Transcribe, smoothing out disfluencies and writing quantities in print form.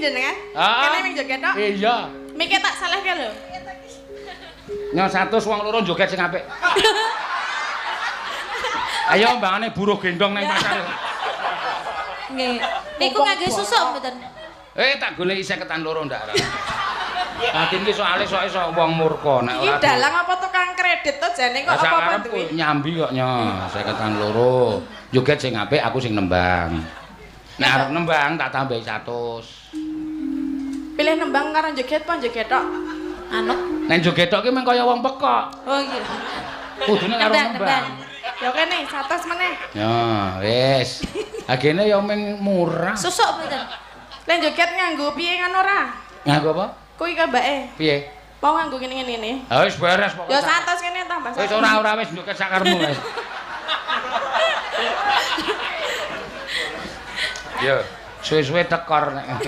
jenengan? Ah. Kene ming joget tok. Iya. Mike tak salehke lho. Nyo 100 wong loro joget sing apik. Ayo mbangane buruh gendong nang pasar. Nggih. Niku ngangge susuk mboten? Eh tak goleki 52 ndak ora. Atin ki soalé sok iso wong murka nek Iki ora. dalang apa tukang kredit to jane kok Lah, apa-apa sakarepku duwe. Nyambi kok nyo 52. Joget sing apik aku sing nembang. Nek arep nembang tak tambahi 100. Pilih nembang karo joget apa joget tok? Anut. Nek joget tok ki mung kaya wong pekok. Oh iya. Kudune karo Nembang, nembang. Ya kene 100 meneh. Ya, wis. Agene ya mung murah. Susuk mboten? Lek joget nganggo piye ngono ora? Nganggo apa? Kuwi kambake. Piye? Mau nganggo ngene-ngene ngene. Ha wis beres pokoke. Ya 100 kene tambah. Wis ora wis joget sakarmu wis. Yo, suwe-suwe tekor nek.